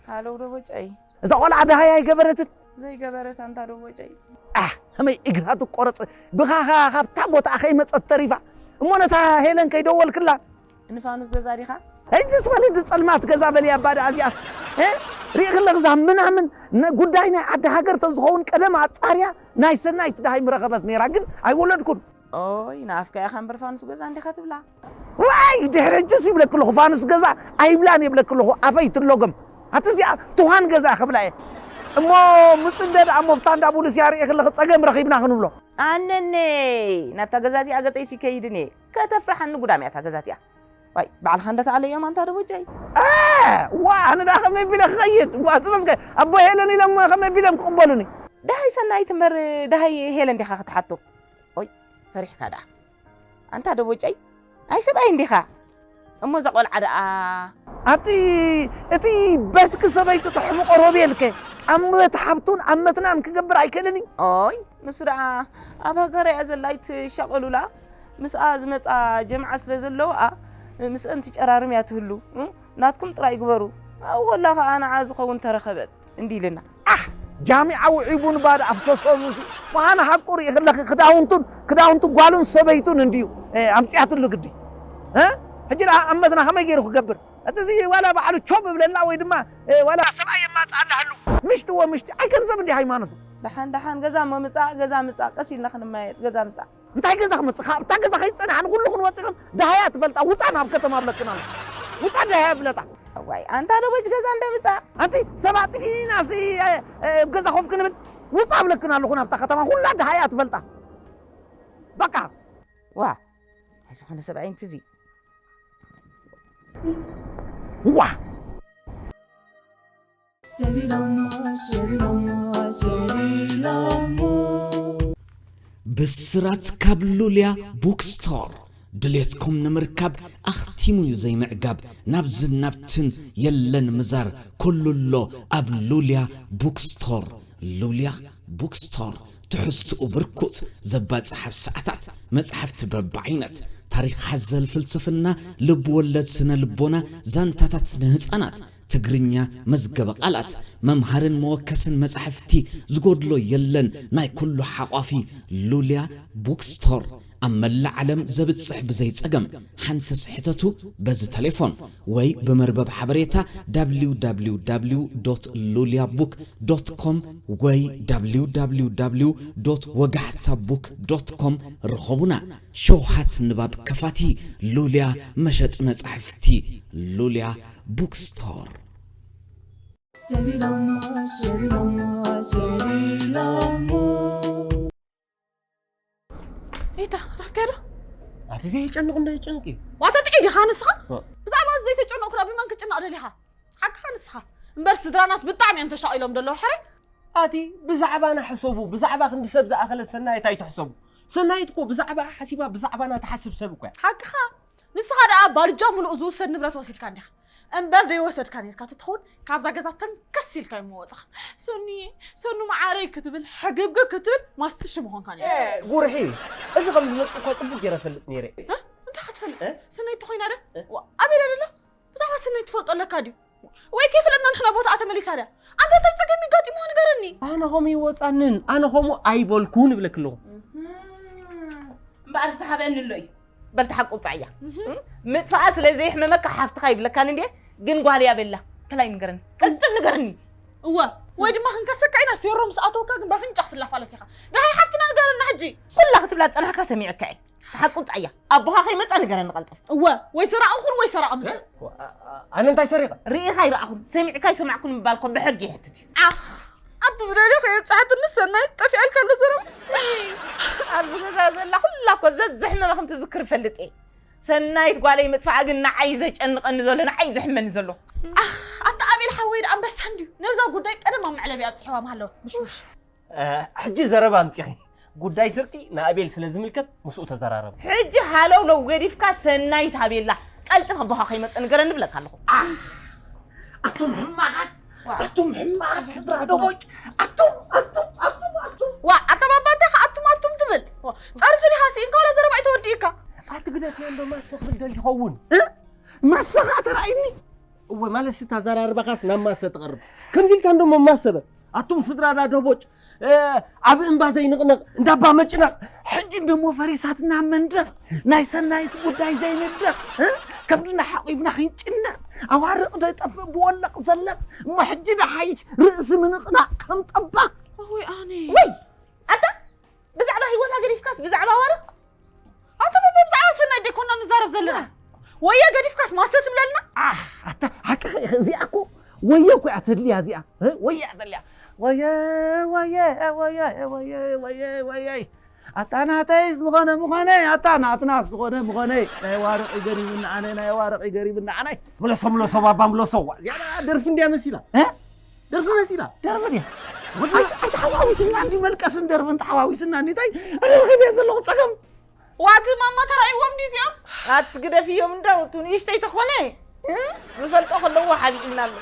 ሃለው ዶ ቦጨይ እዛ ቆልዓ ደሃይ ኣይገበረትን ዘይገበረት ኣንታ ዶ ቦጨይ ኣህ ከመይ እግራ ትቆረፅ ብኻኻ ካብታ ቦታኣ ከይመፀት ተሪፋ እሞ ነታ ሄለን ከይደወልክላ ንፋኑስ ገዛ ዲኻ ሕጅስ በሊ ንፀልማት ገዛ በሊ ኣባ ደኣ እዚኣስ እ? ሪእክለኽዛ ምናምን ነ- ጉዳይ ናይ ዓዲ ሃገር ተዝኸውን ቀደም ኣፃርያ ናይ ሰናይት ደሃይ ምረኸበት ነይራ ግን ኣይወለድኩን ኦይ ንኣፍካያ ከንበር ፋኑስ ገዛ እንዲኻ ትብላ ዋይ ድሕሪ ሕጅስ ይብለኪ ኣለኹ ፋኑስ ገዛ ኣይብላን የብለኪ ኣለኹ ኣፈይ ትሎገም ኣቲ እዚኣ ትዃን ገዛ ክብላ እየ እሞ ምፅንደ ደኣ ሞፍታ እንዳ ቡሉስ እያ ርእየ ከለኺ ፀገም ረኺብና ክንብሎ ኣነነይ ናብታ ገዛ እዚኣ ገፀይሲ ከይድን እየ ከተፍርሓኒ ጉዳም እያ እታ ገዛ እቲኣ ዋይ ባዕልኻ እንዳተዓለዮም ኣንታ ዶ ወጃይ ዋ ኣነ ደኣ ከመይ ቢለ ክኸይድ ዋ ስመስከ ኣቦ ሄለን ኢሎም ከመይ ቢሎም ክቕበሉኒ ደሃይ ሰናይት እምበር ደሃይ ሄለን ዲኻ ክትሓቶ ኦይ ፈሪሕካ ደኣ ኣንታ ደቦጨይ፣ ኣይ ሰብኣይ እንዲኻ። እሞ እዛ ቆልዓ ደኣ? ኣቲ እቲ በትኪ ሰበይቱ ተሕምቆ ሮቤልከ ኣብ መት ሓብቱን ኣብ መትናን ክገብር ኣይክእልን እዩ? ኦይ፣ ንሱ ደኣ ኣብ ሃገራ እያ ዘላ ኣይትሻቐሉላ። ምስኣ ዝመጻ ጀምዓ ስለ ዘለዋ ምስአን ትጨራርም እያ ትህሉ። እ? ናትኩም ጥራይ ግበሩ። ኣብኡ ከላ ኸኣ ንዓ ዝኸውን ተረኸበት እንዲ ኢልና። ኣሕ! ጃሚዓ ውዒቡን ባድ ኣፍሰሶ እዙሲ። ምዃነ ሓቁ ርኢ ከለኺ ክዳውንቱን፣ ክዳውንቱ ጓሉን ሰበይቱን እንድዩ፣ እ፣ ኣምጺኣትሉ ግዲ። እ? ሕጂ ደኣ ኣብ መትና ከመይ ገይሩ ክገብር? እቲ እዚ ዋላ ባዕሉ ቾብ እብለላ ወይ ድማ፣ እ፣ ዋላ ሰብኣይ የማጽኣላ ህሉ። ምሽቲ ወምሽቲ፣ ኣይ ገንዘብ እንዲ ሃይማኖቱ። ደሓን፣ ደሓን፣ ገዛ እሞ ምጻእ፣ ገዛ ምጻእ፣ ቀስ ኢልና ክንመያየጥ፣ ገዛ ምጻእ። እንታይ ገዛ ክመጽእ? ካብ እታ ገዛ ከይጸንሓ ንኹሉ ክንወጽእ ግን ደሃያ ትፈልጣ። ውጻ ናብ ከተማ ብለክና ኣሎ። ውጻ ደሃያ ብለጣ። እዋይ፣ ኣንታ ደቦጭ ገዛ እንደ ምጻእ። ኣንቲ ሰብ ኣጥፊእና ሲ፣ እ፣ እ፣ ገዛ ኮፍ ክንብል ውጻ ብለክና ኣለኹ ናብታ ከተማ። ኩላ ደሃያ ትፈልጣ። በቃ። ዋ፣ ናይ ዝኾነ ሰብኣይ እንትዚ። ዋ። ሰሊላማ፣ ሰሊላማ፣ ሰሊላማ። ብስራት ካብ ሉልያ ቡክስቶር። ድሌትኩም ንምርካብ ኣኽቲሙ እዩ ዘይምዕጋብ። ናብዝን ናብትን የለን ምዛር፣ ኩሉ ኣሎ ኣብ ሉልያ ቡክስቶር። ሉልያ ቡክስቶር፣ ትሕዝትኡ ብርኩት፣ ዘባጽሕ ኣብ ሰዓታት፣ መጻሕፍቲ በብዓይነት፣ ታሪኽ ሓዘል ፍልስፍና፣ ልብ ወለድ ስነ ልቦና፣ ዛንታታት ንህጻናት፣ ትግርኛ መዝገበ ቃላት፣ መምሃርን መወከስን መጻሕፍቲ ዝጎድሎ የለን። ናይ ኩሉ ሓቋፊ ሉልያ ቡክስቶር ኣብ መላእ ዓለም ዘብጽሕ ብዘይ ጸገም። ሓንቲ ስሕተቱ በዚ ቴሌፎን ወይ ብመርበብ ሓበሬታ www.luliabook.com ወይ www.ወጋሕታbook.com ርኸቡና። ሸውሃት ንባብ ከፋቲ ሉልያ መሸጢ መጻሕፍቲ ሉልያ ቡክስቶር። ሰሊላማ፣ ሰሊላማ፣ ሰሊላማ። ኤታ፣ ረኺብካዮ ዶ? ኣቲ ዘይጨንቕ እንዳይጨንቂ። ዋታ ጥዒ ዲኻ ንስኻ? እ። ብዛዕባ እዚ ዘይተጨነቕኩ ዶ ብመን ክጭነቕ ደሊኻ? ሓቅኻ ንስኻ። እምበር ስድራናስ ብጣዕሚ እዮም ተሻቒሎም ዘለዉ፣ ሕራይ። ኣቲ ብዛዕባና ሕሰቡ፣ ብዛዕባ ክንዲ ሰብ ዝኣኸለ ሰናይት ኣይትሕሰቡ። ሰናይት እኮ ብዛዕባ ሓሲባ ብዛዕባና ትሓስብ ሰብ እኮ እያ። ሓቅኻ። ንስኻ ደኣ ባልጃ ምሉእ ዝውሰድ ንብረት ወሲድካ እንዲኻ። እምበር ደይወሰድካ ኔርካ ትትኸውን ካብዛ ገዛ ተንከስ ኢልካ እሞ ወጽኻ። ሰኑየ፣ ሰኑ መዓረይ ክትብል፣ ሕግብግብ ክትብል ማስትሽ ምኾንካ ነይሩ። ኤ፣ ጉርሒ፣ እዚ ከም ዝመጽእ እኮ ጽቡቅ ገይረ እፈልጥ ነይረ። እ? እንታይ ክትፈልጥ? እ? ሰናይት ተኾይና ዶ? እ? ዋ፣ ኣበይ እያ ደላ? ብዛዕባ ሰናይት ትፈልጦ ኣለካ ድዩ? ወይ ከይፈለጥና ንሕና ቦታኣ ተመሊሳ ድያ? ኣንታ እንታይ ጸገም ይጋጢምዋ ንገረኒ። ኣነ ከምኡ ይወጻንን፣ ኣነ ከምኡ ኣይበልኩን እብለኪ ኣለኹ። እህም። እምበኣር ዝተሃበኒ ኣሎ እዩ። በል ተሓቁ ውጻእ እያ። እህም። ምጥፋኣ ስለ ዘየሕመመካ ሓፍትኻ ይብለካን እንዴ? ግን ጓል እያ በላ። ከላይ ንገረኒ። ቅልጥፍ ንገረኒ። እወ፣ ወይ ድማ ክንከሰካ ኢና፣ ፌሮ ምስ ኣተወካ ግን ባፍንጫ ክትላፋለፍ ኢኻ። ደሃይ ሓፍትና ንገረና ሕጂ። ኩላ ክትብላ ዝጸናሕካ ሰሚዐካ እየ። ተሓቁ ውጻእ እያ። ኣቦኻ ከይመጸ ንገረኒ ቀልጥፍ። እወ፣ ወይ ሰራቒ ኩን ወይ ሰራቒ ምጽእ። እ? ዋ፣ ኣ-፣ ኣ-፣ ኣነ እንታይ ሰሪቐ? ርኢኻ ኣይረኣኹን፣ ሰሚዕካ ኣይሰማዕኩን ምባል እኮ ብሕጊ ይሕትት እዩ። ኣኽ፣ ኣብቲ ዝደለዮ ከየብጽሓትኒ ሰናይት ጠፊኣልካ ኣሎ ዘረባ። ኣብዚ ገዛ ዘላ ኩላ እኮ ዘዘሕመመ ከም ትዝክር እፈልጥ እየ። ሰናይት ጓለይ ምጥፋኣ ግን ንዓይ ዘጨንቐኒ ዘሎ፣ ንዓይ ዘሕመኒ ዘሎ። ኣኽ፣ ኣታ ኣቤል ሓወይ ደኣ ኣንበሳ እንድዩ። ነዛ ጉዳይ ቀደም ኣብ መዕለቢ ኣብጽሕዋ ምሃለወ። ምሽምሽ። እ፣ ሕጂ ዘረባ ኣምጺኺ። ጉዳይ ስርቂ ንኣቤል ስለ ዝምልከት ምስኡ ተዘራረቡ። ሕጂ ሃለውለው ገዲፍካ ሰናይት ኣቤላ ቀልጥፍ ኣቦኻ ከይመጸ ንገረኒ እብለካ ኣለኹ። ኣህ፣ ኣቱም ሕማቓት፣ ዋ። ኣቱም ሕማቓት ስድራ ደቦጭ፣ ኣቱም፣ ኣቱም፣ ኣቱም፣ ኣቱም። ዋ፣ ኣታ ባባ እንታይ ከ ኣቱም፣ ኣቱም ትብል? ዋ፣ ጸርፊ ዲኻ ስኢንካ ዋላ ዘረባ ኣይተወድእካ? ኣቲ ግደፍዮ እንዶ ማሰ ክብል ደሊ ይኸውን። እ? ማሰ ኸኣ ተራእይኒ? እወ፣ ማለት ስታ ዘራርባኻስ ናብ ማሰ ትቐርብ። ከምዚ ኢልካ እንዶ መማሰ በል። ኣቱም ስድራ ዳ ደቦጭ፣ እ፣ ኣብ እምባ ዘይንቕነቕ፣ እንዳባ መጭነቕ። ሕጂ እንደሞ ፈሪሳትና መንደቕ፣ ናይ ሰናይት ጉዳይ ዘይንደቕ፣ እ? ከብድና ሓቒፍና ክንጭነቕ፣ ኣዋርቕ ዶ ይጠፍእ ብወለቕ ዘለቕ፣ እሞ ሕጂ ዶ ሓይሽ ርእሲ ምንቕናቕ ከም ጠባቕ? ወይ ኣነ። ወይ! ኣታ፣ ብዛዕባ ህይወታ ገዲፍካስ ብዛዕባ ኣዋርቕ? ኣታ በበ ብዛዕባ ሰናይት ደይኮና ንዛረብ ዘለና። ወየ ገዲፍካስ ማሰ ትብለልና? ኣህ፣ ኣታ ሓቅኺ ኢኺ፣ እዚኣ እኮ ወየ እኮ እያ ተድልያ እዚኣ። እ? ወየ እያ ተድልያ። ወየ፣ ወየ፣ ወየ፣ ወየ፣ ወየ፣ ወየ። ኣታ ናተይ ዝኾነ ምኾነ፣ ኣታ ናትና ዝኾነ ምኾነ። ናይ ዋርቕ ይገሪብና ኣነ፣ ናይ ዋርቕ ይገሪብና ኣነ። ምለሶ፣ ምለሶ፣ ባባ ምለሶ። ዋ፣ እዚኣ ደርፊ እንድያ መሲላ። እ? ደርፊ መሲላ። ደርፊ ድያ? ወዲ ኣይ-፣ ኣይተሓዋዊስና እንዲ መልቀስን ደርፍን ተሓዋዊስና እንዲ ታይ? ኣነ ረኺበ ዘለኹ ጸገም። ዋቲ ማማ ተራእይዎም ድዩ እዚኦም? ኣቲ ግደፍዮም እንዳው፣ እቱ ንእሽተይ ተኾነ፣ እ? ዝፈልጦ ከለዎ ሓቢእልና ኣሎ።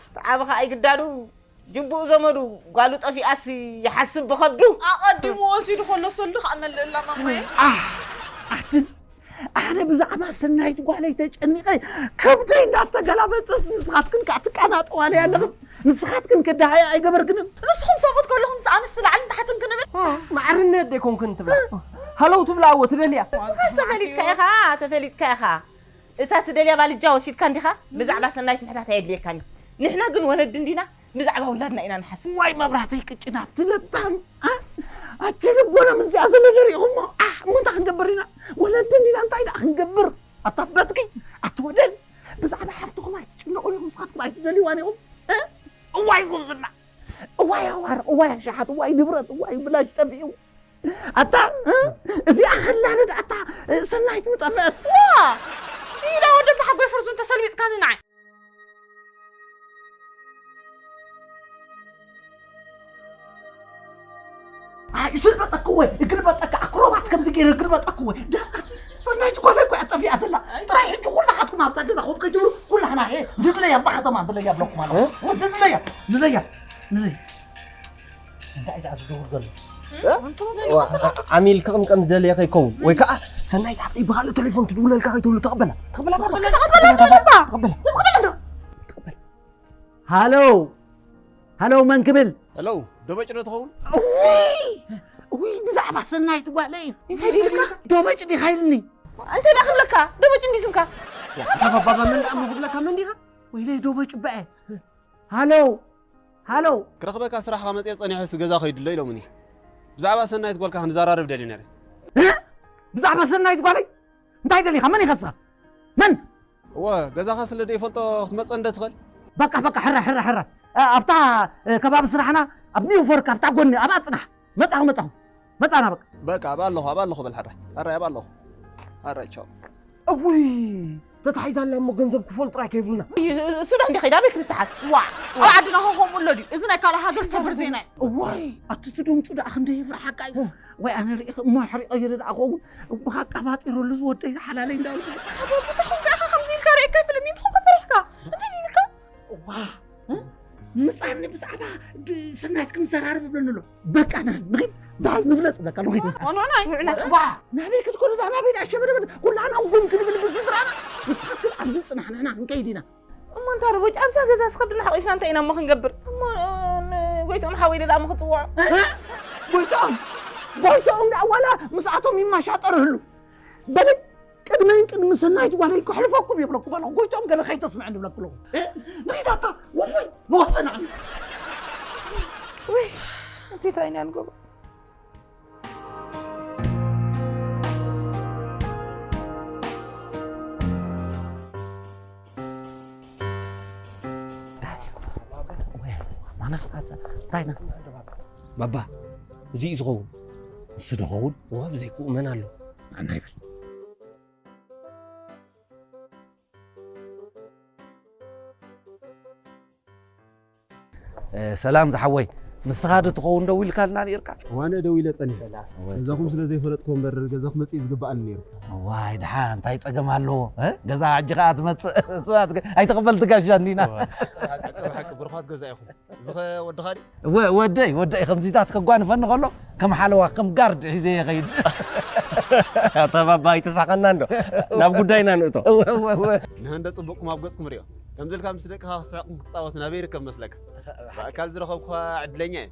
እቲ ዓቢ ኸኣ ኣይግዳዱ፣ ጅቡኡ ዘመዱ ጓሉ ጠፊኣስ ይሓስብ ብኸብዱ። ኣቐዲሙ ወሲዱ ከሎ ሰልዱ ከኣ መልእላ ማማየ። ኣህ፣ ኣትን፣ ኣነ ብዛዕባ ሰናይት ጓለይ ተጨኒቐ ከብደይ እንዳተገላበጠስ ንስኻትክን ከኣ ትቃናጠዋለይ ኣለኽን። ንስኻትክን ከዳሃያ ኣይገበርክንን። ንስኹም ሰብኡት ከለኹም ምስ ኣንስቲ ላዕልን ታሕትን ክንብል። ማዕርነት ዶ ኣይኮንክን ትብላ? ሃለው ትብላ እዎ ትደልያ። ንስኻስ ተፈሊጥካ ኢኻ፣ ተፈሊጥካ ኢኻ። እታ ትደልያ ባልጃ ወሲድካ እንዲኻ? ብዛዕባ ሰናይት ምሕታት ኣየድልየካን እዩ። ንሕና ግን ወለዲ እንዲና፣ ብዛዕባ ውላድና ኢና ንሓስብ። ዋይ መብራህተይ ቅጭናት ትለባም። ኣ? ኣቲ ልቦና ምስዚኣ ዘሎ ደሪኹሞ። ኣሕ፣ እሞ እንታይ ክንገብር ኢና? ወለዲ እንዲና እንታይ ደኣ ክንገብር? ኣታ በትኪ፣ ኣቲ ወደል፣ ብዛዕባ ሓፍትኹም ኣይትጭነቑ ኢኹም፣ ንስኻትኩም ኣይትደልይዋን ኢኹም። እ? እዋይ ጉብዝና፣ እዋይ ኣዋር፣ እዋይ ኣሻሓት፣ እዋይ ንብረት፣ እዋይ ብላሽ ጠፊኡ። ኣታ፣ እ? እዚኣ ከላልድ ኣታ፣ እ፣ ሰናይት ምጠፍአት። ዋ! ኢላ ወደ ብሓጎይ ፍርዙን ተሰልቢጥካኒ ንዓይ። ኣይ፣ ስልበጠክ ወይ፣ እግልበጠክ፣ ኣክሮባት ከምዚ ገይረ እግልበጠክ ወይ። ዳ-፣ ኣቲ ሰናይት ጓለይ እኮ እያ ጠፊኣ ዘላ። ጥራይ ሕጂ ኩላኻትኩም ኣብዛ ገዛ ኮፍ ከይትብሉ፣ ኩላህና፣ ሄ፣ ንድለያ ኣብዛ ከተማ ንድለያ ብለኩም ኣለኹ። እ? ንድለያ፣ ንድለያ፣ ንድለያ። እንታይ ደኣ ዝገብር ዘሎ? እ? ዋ፣ ዓሚል ክቕምቀም ዝደለየ ከይከውን። ወይ ከዓ ሰናይት ሓፍተይ ብኻልእ ቴሌፎን ትድውለልካ ከይትብሉ ተቐበላ። ተቐበላ፣ ባባ። ተቐበላ፣ ተቐበላ፣ ተቐበላ። ተቐበላ። ተቐበላ። ሃሎ፣ ሃሎ፣ መን ክብል? ሄሎ፣ ዶበጭ ዶ ትኸውን? እውይ፣ እውይ፣ ብዛዕባ ሰናይት ጓለይ። እንታይ ድልካ? ዶበጭ ዲኻ ኢልኒ? እንታይ ደኣ ክብለካ? ዶበጭ እንዲ ስምካ? ያ፣ ባባ፣ መን ደኣ እሞ ክብለካ፣ መን ዲኻ? ወይለይ፣ ዶበጭ በአ። ሃሎ፣ ሃሎ። ክረኽበካ ስራሕኻ መፅየ፣ ፀኒሐስ ገዛ ከይድሎ ኢሎምኒ። ብዛዕባ ሰናይት ጓልካ ክንዘራረብ ደልየ ነይረ። እ? ብዛዕባ ሰናይት ጓለይ? እንታይ ደሊኻ? መን ኢኻ ንስኻ? መን? እወ፣ ገዛኻ ስለ ዘይፈልጦ ክትመጽእ እንደ ትኽእል። በቃ፣ በቃ፣ ሕራይ፣ ሕራይ፣ ሕራይ። እ፣ ኣብታ፣ እ፣ ከባቢ ስራሕና፣ ኣብ ኒው ፎርክ፣ ኣብታ ጎኒ፣ ኣብኣ ጽናሕ። መጻኹ፣ መጻኹ። መጻና በቃ። በቃ፣ ኣብኣ ኣለኹ፣ ኣብኣ ኣለኹ በል ሕራይ። ሕራይ፣ ኣብኣ ኣለኹ። ሕራይ፣ ቻው። እውይ፣ ተታሒዛልና እሞ ገንዘብ ክፈሉ ጥራይ ከይብሉና። እሱ ዶ እንዲ ኸይዳ ኣበይ ክትተሓዝ? ዋ፣ ኣብ ዓድና ኸ ከምኡ ኣሎ ድዩ? እዚ ናይ ካልእ ሃገር ሰበር ዜና እዩ። እዋይ፣ ኣቲ እቲ ድምፁ ደኣ ክንደይ የፍርሓካ እዩ። ወይ ኣነ ርኢኺ እሞ ሕሪቐዮ ደኣ ኸውን፣ እምብኻ ቀባጢረሉ ዝወደይ ዝሓላለይ እንዳበልኩ። ኣታ ባባ፣ እንታይ ኾንካ ኢኻ ከምዚ ኢልካ ርኢካ ይፍለኒ፣ እንታይ ኾንካ ፈሪሕካ? እንታይ ኢልካ? እዋ፣ እ? ምጻኒ ብዛዕባ ድ-፣ ሰናይት ክንዘራረብ ይብለኒ ኣሎ። በቃ፣ ና፣ ንኺድ፣ ዳይ ንፍለጥ፣ በቃ፣ ንኺድ። ዋ፣ ንዑና፣ ንዑና። ዋ፣ ናበይ ክትኮዱ ደኣ፣ ናበይ ደኣ ሸበደበድ፣ ኩላና ጉም ክንብል ብስድራና። ንስኻትክን ኣብዚ ጽናሕ፣ ንሕና ክንከይድ ኢና። እሞ እንታ ርቡጭ ኣብዛ ገዛ ስኸብድና ሓቂፍና እንታይ ኢና እሞ ክንገብር? እሞ፣ እ፣ ን-፣ ጎይትኦም ሓወይ ደኣ እሞ ክጽውዖ? እ? ጎይትኦም? ጎይትኦም ደኣ ዋላ ምስኣቶም ይማሻጠር ህሉ። በሊ ቅድመይን ቅድሚ ሰናይት ጓለይ ከሕልፈኩም የብለኩም ኣለኹ። ጎይትኦም ገለ ከይተስምዐኒ ይብለኩ ኣለኹ። እ? ንኺዳታ ወፈይ፣ ንወፈ ንዓኒ። ውይ፣ እንታይ ኢና ንገብሮ? ማና ክፋጸ፣ እንታይ ና? ባባ፣ እዚ እዩ ዝኸውን። ንሱ ዶ ኸውን? እዋ፣ ብዘይክኡ መን ኣሎ? ንዓና ይበል። እ፣ ሰላም ዝሓወይ፣ ንስኻ ዶ ትኸውን ደዊልካልና ነይርካ? ዋነ ደዊለ ጸኒሐ። ሰላም። እወ። ገዛኹም ስለ ዘይፈለጥኩ እምበር ገዛኹም መጽእ ዝግብኣኒ ነይሩ። ዋይ፣ ደሓን፣ እንታይ ጸገም ኣለዎ? እ? ገዛ ሕጂ ከኣ ትመጽእ፣ ሰባት ከ-፣ ኣይተቐበልቲ ጋሻ እንዲና። እወ። ሓቂ ብሓቂ ብሩኻት ገዛ ኢኹም። እዚ ኸ ወድኻ ድዩ? እወ፣ ወደይ፣ ወደይ፣ ከምዚታት ከጓንፈኒ ከሎ፣ ከም ሓለዋ፣ ከም ጋርድ ሒዘ ይኸይድ። ኣታ ባባ፣ ኣይተሳኸና እንዶ። ናብ ጉዳይና ንእቶ። እወ፣ እወ፣ እወ። ንህንደ ጽቡቕኩም ኣብ ገጽኩም ርእዮ። ከምዚ ኢልካ ምስ ደቅኻ ክትስሕቕን ክትጻወትን ኣበይ ይርከብ መስለካ? ብኣካል ዝረኸብኩኻ ዕድለኛ እየ።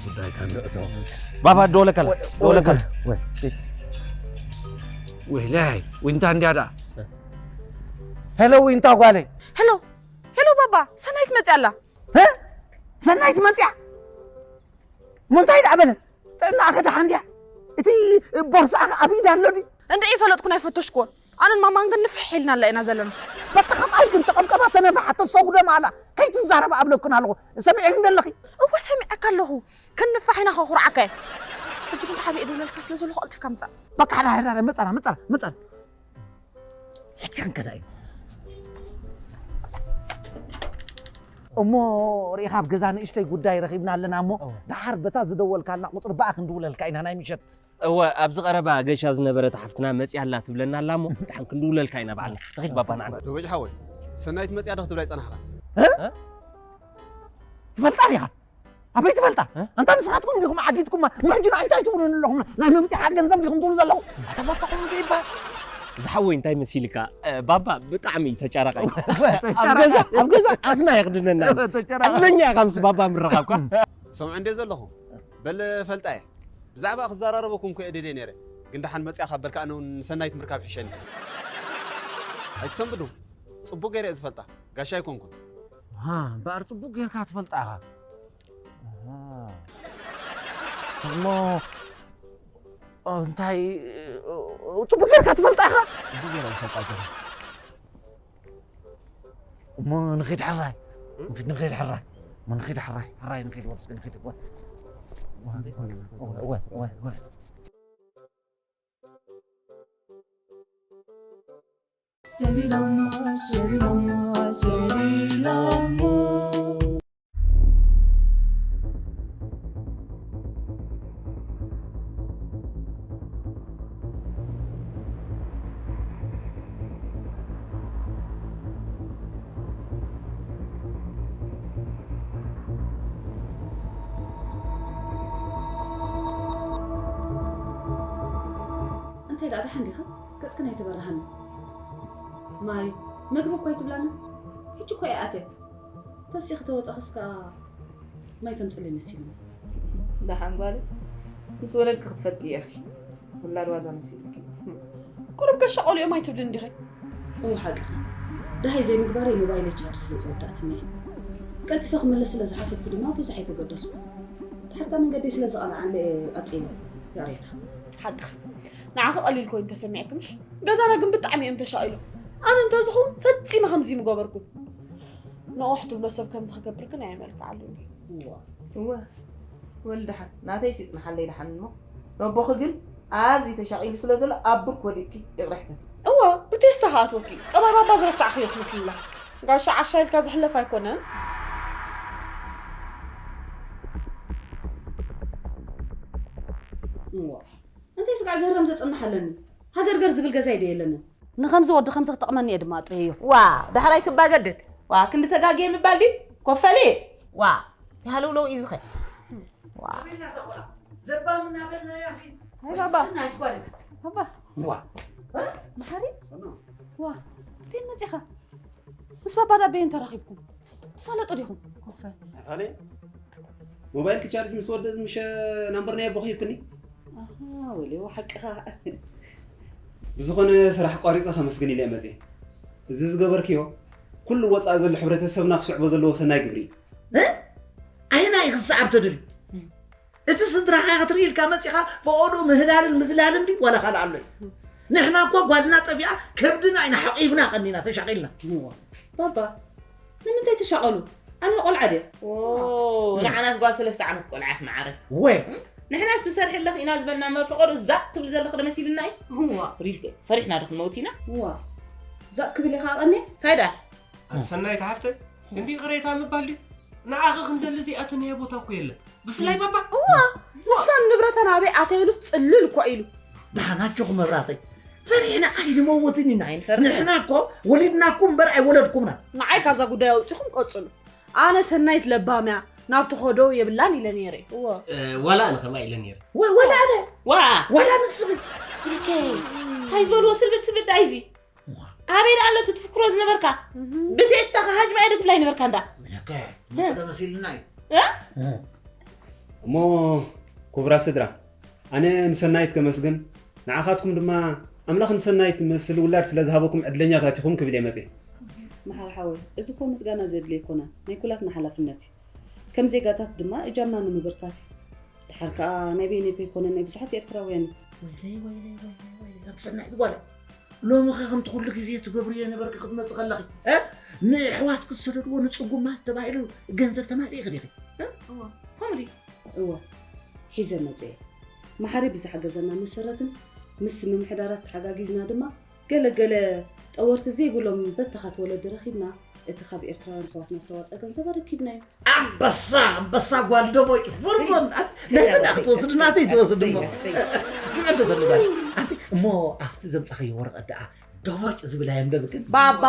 ጉዳይ ካንዶ እቶ። ባባ፣ ደወለከላ፣ ወይ፣ ደወለከላ። ወይ፣ እስኪ። ወይ፣ ላይ፣ ዊንታ እንዲያ ደኣ። ሄሎ፣ ዊንታ ጓለይ። ሄሎ፣ ሄሎ፣ ባባ፣ ሰናይት መጽያ ኣላ። እ? ሰናይት መጽያ? እሞ እንታይ ደኣ በለት? ጥዕናኣ ከ ደሓን ድያ? እቲ ቦርስኣ ከ ኣብ ኢዳ ኣሎ ድዩ? እንድዒ ፈለጥኩን ኣይፈተሽኩዎን። ኣነን ማማን ግን ንፍሕ ኢልና ኣላ ኢና ዘለና። በቃ ከምኣ ኢልክን ተቐምቀማ ተነፍሓ ተሰጉደማ ኣላ። ከይትዛረባ ኣብለክን ኣለኹ። ሰሚዕክን ደለኺ? እወ ሰሚዐካ ኣለኹ። ክንፋሕ ኢና ከኹርዓካ እየ። ሕጂ ግን ተሓቢኤ ደውለልካ ስለ ዘለኹ ቀልጢፍካ ምጻእ። በቃ ሓዳ ሓዳ መጻና መጻና መጻና። ሕጂ ክንከዳ እዩ። እሞ ርኢኻ ኣብ ገዛ ንእሽተይ ጉዳይ ረኺብና ኣለና እሞ፣ እወ። ደሓር በታ ዝደወልካልና ቁጽሪ ብኣ ክንድውለልካ ኢና ናይ ምሸት። እወ፣ ኣብዚ ቀረባ ገሻ ዝነበረት ሓፍትና መጺኣ ኣላ ትብለና ኣላ እሞ፣ ደሓን ክንድውለልካ ኢና ባዕልና። ንኺድ ባባ ንዓና። ዶበጅ ሓወይ፣ ሰናይት መጺኣ ዶ ክትብላ ኣይጸናሕኻን? እ? እ? ትፈልጣ ዲኻ? ኣበይ ትፈልጣ? እ? ኣንታ ንስኻትኩም ዲኹም ዓጊትኩማ? ንሕጂ ንዓይ እንታይ ትብሉኒ ኣለኹም? ናይ መምጺኻ ገንዘብ ዲኹም ትብሉ ዘለኹም? ኣታ ባባ ከምኡ ዘይባል። ዝሓወይ እንታይ መሲልካ? እ፣ ባባ ብጣዕሚ እዩ ተጫራቃይ። እወ፣ ኣብ ተጫራቃይ። ገዛ፣ ኣብ ገዛ ኣፍና የኽድነና እዩ። እወ፣ ተጫራቃይ። ዕድለኛ ኢኻ ምስ ባባ ምርኻብካ። ሰምዑ እንዴ ዘለኹም? በል ፈልጣ እየ። ብዛዕባ ክዘራረበኩም እኮ እየ ደልየ ነይረ። ግን ደሓን መጺኣ ካብ በልካ ኣነ እውን ንሰናይት ምርካብ ይሕሸኒ። ኣይትሰንብዱ። ጽቡቅ ገይረ እየ ዝፈልጣ። ጋሻ ኣይኮንኩን። ሃ፣ እምበኣር ጽቡቅ ጌርካ ትፈልጣ ኢኻ። ኣሃ። እሞ፣ ኦ፣ እንታይ፣ ጽቡቅ ጌርካ ትፈልጣ ኢኻ? ጽቡቅ ጌረ እፈልጣ ኣለኹ። እሞ ንኺድ ሕራይ። ንኺድ፣ ንኺድ ሕራይ። እሞ ንኺድ ሕራይ። ሕራይ ንኺድ ወስኪ ንኺድ። ወ-፣ ወ-፣ ወ-፣ ወ-፣ ወ-፣ ሰቢሎሞ፣ ሰቢሎሞ፣ ሰቢሎሞ። እንታይ ደኣ ደሓን ዲኻ? ገጽክን ኣይተበራሃንን። ማይ፣ መግቢ እኮ ኣይትብላና። ሕጂ እኮ እየ ኣትየ። ተሲኺ ተወጻኺስ ከኣ ማይ ተምጽለይ መሲሉኒ። ደሓን ጓለይ፣ ምስ ወለድኪ ክትፈልጢ ኢኺ። ውላድ ዋዛ መሲልኪ። ቁሩብ ከሻቐሉ እዮም ኣይትብልን ዲኺ? እወ፣ ሓቅኻ። ደሃይ ዘይምግባረይ ሞባይለይ ቻርጅ ስለ ዝወዳእትኒ እየ። ቀልጢፈ ክምለስ ስለ ዝሓሰብኩ ድማ ብዙሕ ኣይተገደስኩ። ድሓር ከኣ መንገደይ ስለ ዝቐልዓለይ እየ ቀጺለ። ይቕሬታ። ሓቅኺ። ንዓኺ ቀሊል ኮይኑ ተሰሚዕኪ ምሽ? ገዛና ግን ብጣዕሚ እዮም ተሻቒሎም። ኣነ እንተዝኸውን ፈጺመ ከምዚ ምገበርኩ። ንቑሕ ትብሎ ሰብ ከምዚ ክገብር ግን ኣየመልክዓሉን እዩ። እዋ። እወ፣ ወልደሓን፣ ናተይስ ይጽንሓለይ ደሓን እሞ፣ ነቦኺ ግን ኣዝዩ ተሻቒሉ ስለ ዘሎ ኣብ ብርክ ወዲቕኪ ይቕረ ሕተቲ። እወ፣ ብቴስታ ከኣትወኪ። ቀባይ ባባ ዝረሳዕኽዮ ትመስሊ ኣለኺ። ጋሻ ዓሻ ኢልካ ዝሕለፍ ኣይኮነን። እዋ። እንታይ ስጋዕ ዘህረም ዘጽንሕ ኣለኒ? ሃገርገር ዝብል ገዛይ ዶ የለንን? ንኸምዚ ወዲ ኸምዚ ክጠቕመኒ እየ ድማ ኣጥርየዮ። ዋ፣ ዳሕራይ ክባገድድ። ዋ፣ ክንዲ ተጋግየ ምባል ድዩ? ኮፈሊ። ዋ፣ ይሃለውለው እዩ ዝኸ። ዋ። ኣቤላ ተኾላ፣ ለባም እናበልና ያሲ። ኣይ ባባ። ስና ኣይትጓደል። ባባ። ዋ። መሓሪ? ሰና። ዋ፣ ቤት መጺኻ? ምስ ባባ ዳበየን ተራኺብኩም? ትፋለጡ ዲኹም? ኮፈ። ኣይፋለየን። ሞባይልኪ ቻርጅ ምስ ወደእ ዝምሸ ናምበር ናይ ኣቦኺ ሂብክኒ? ኣሃ፣ ወልዮ ሓቅኻ። ብዝኾነ ስራሕ ቋሪጸ ከመስግን ኢለ እየ መጽየ። እዚ ዝገበርክዮ ኩሉ ወጻኢ ዘሎ ሕብረተሰብና ክስዕቦ ዘለዎ ሰናይ ግብሪ እዩ። እ? ኣየናይ ኢኺ ዝሰዓብ ተደልዩ? እቲ ስድራኻ ክትርኢ ኢልካ መጺኻ ፈቐዶ ምህላልን ምዝላልን ድዩ ዋላ ካልእ ኣሎ እዩ? ንሕና እኮ ጓልና ጠፊኣ ከብድና ኢና ሓቒፍና ቀኒና ተሻቒልና። እዋ። ባባ፣ ንምንታይ ትሻቐሉ? ኣነ ቆልዓ ድየ? ኦ፣ ንዓናስ ጓል ሰለስተ ዓመት ቆልዓ እያ መዓረ። ወ። ንሕናስ ትሰርሒ ኣለኺ ኢና ዝበልና እምበር ፈቐዶ ዛቕ ትብሊ ዘለኺ ዶ መሲልና እዩ? እዋ። ሪልከ፣ ፈሪሕና ዶ ክንመውት ኢና? እዋ። ዛቕ ክብል ኢኻ ቀንየ? እንታይ ደኣ? ኣሰናይት ሓፍተይ፣ ክንዲ ይቕሬታ ምባል ድዩ? ንዓኺ ክንደሊ ዘይኣተናዮ ቦታ እኮ የለን። ብፍላይ ባባ። እዋ፣ ንሳን ንብረተን ኣበይ ኣተየሉስ ጽልል እኮ ኢሉ። ደሓናችሁ መብራተይ። ፈሪሕና ኣይንመውትን ኢና። ኣይንፈርሕን። ንሕና እኮ ወሊድናኩም እምበር ኣይወለድኩምና። ንዓይ ካብዛ ጉዳይ ኣውጺኹም ቀጽሉ። ኣነ ሰናይት ለባም እያ፣ ናብ ትኸዶ የብላን ኢለ ነይረ። እዋ። እ፣ ዋላ ኣነ ከምኣ ኢለ ነይረ። ወ-፣ ወላ ኣነ። ዋ። ዋላ ንስኺ። ብርከይ። እንታይ ዝበልዎ ስልብት ስልብት ደኣ እዚ? ኣበይ ደኣ ኣሎ እቲ ትፍክሮ ዝነበርካ? እህ። ብቴስታ ከ ሃጅ ባይ ዶ ትብላይ ነበርካ እንዳ? ምነከ፣ ምንጭ ዶ መሲልና እዩ? እ? እህ። እሞ፣ ክቡራት ስድራ፣ ኣነ ንሰናይት ከመስግን፣ ንዓኻትኩም ድማ ኣምላኽ ንሰናይት ትመስል ውላድ ስለ ዝሃበኩም ዕድለኛታት ኢኹም ክብል እየ መጽየ። መሓሪ ሓወይ፣ እዚ እኮ ምስጋና ዘድልዮ ኣይኮነን፣ ናይ ኩላትና ሓላፍነት እዩ። ከም ዜጋታት ድማ እጃምና ንምብርካት እዩ። ድሓር ከኣ ናይ በይነይ ከይኮነ ናይ ብዙሓት ኤርትራውያን እዩ። ወይለይ፣ ወይለይ፣ ወይለይ፣ ወይለይ፣ ኣቲ ሰናይት ጓል። ሎሚ ኸ ከምቲ ኩሉ ግዜ ትገብርዮ ነበርኪ ክትመጺ ከለኺ፣ እ? ንኣሕዋትኪ ዝሰደድዎ ንጽጉማት ተባሂሉ ገንዘብ ተማሊእኺ ዲኺ? እ? እወ፣ ከምኡ ድዩ? እወ፣ ሒዘ መጽየ። መሓሪ ብዝሓገዘና መሰረትን ምስ ምምሕዳራት ተሓጋጊዝና ድማ ገለ ገለ ጠወርቲ ዘይብሎም በተኻት ወለዲ ረኺብና እቲ ካብ ኤርትራውያን ኣሕዋትና ዝተዋፀ ገንዘብ ኣረኪብናዮ። ኣንበሳ ኣንበሳ ጓል ደቦጭ ፍርዞን ናይ መዳ ክትወስድ ናተይ ትወስድ እሞ ዝምዕዶ ዘሎ ጓል ኣንቲ እሞ ኣብቲ ዘምፃኸዮ ወረቐት ደኣ ደቦጭ ዝብል ኣየንበብክን ባባ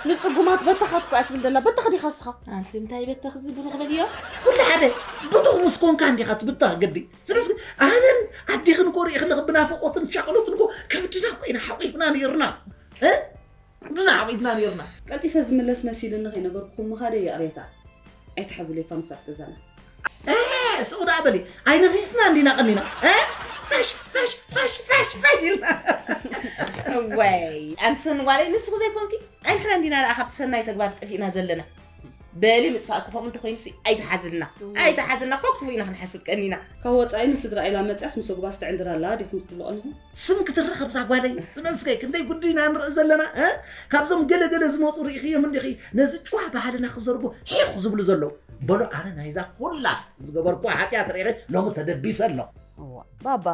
ንፅጉማት በተኻት እኮ እያ ትብል ዘላ በተኽ ዲኻ እስኻ ኣንቲ እንታይ በተኽ እዚ ብዙ ክበልዮ ኩሉ ሓደ ብቱኽ ምስ ኮንካ እንዲኻ ትብተኽ ግዲ ስለዚ ኣነን ኣዴኽን እኮ ርኢኽለኽ ብናፍቖትን ሻቕሎትን እኮ ከብድና እኮ ኢና ሓቒፍና ነይርና እ? ንዓቒብና ነርና። ቀልጢፈ ዝምለስ መሲሉኒ ከይነገርኩኹም ምኻደይ ይቕሬታ። ኣይትሓዙለይ ፋኑሳት ገዛና። እ፣ ስቕ ደኣ በሊ ኣይነፊስና እንዲና ቀኒና እ? ፋሽ ፋሽ ፋሽ ፋሽ ፋሽ ኢልና። እዋይ ኣንቲ ሰኑ ጓለይ ንስኺ ዘይኮንኪ ኣይ ንሕና እንዲና ደኣ ካብቲ ሰናይ ተግባር ጠፊእና ዘለና። በሊ ምጥፋእኪ ከምኡ እንተኮይኑሲ ኣይትሓዝልና ኣይትሓዝልና እኮ ክፉእ ኢና ክንሓስብ ቀኒና ካብ ወፃኢ ንስድራ ኢላ መፅያስ ምስ ኣጉባዝ ትዕንድር ኣላ ዲኹም ትብሉ ቀኒኹም ስም ክትረኸብ እዛ ጓለይ ስመስገይ ክንደይ ጉድ ኢና ንርኢ ዘለና እ? ካብዞም ገለ ገለ ዝመፁ ርኢኽዮም እንዲኺ ነዚ ጭዋ ባህልና ክዘርጉ ሒኽ ዝብሉ ዘለዉ በሎ ኣነ ናይዛ ኩላ ዝገበርኩዋ ሓጢኣት ርኢኺ ሎሚ ተደቢሰ ኣለኹ እዋ ባባ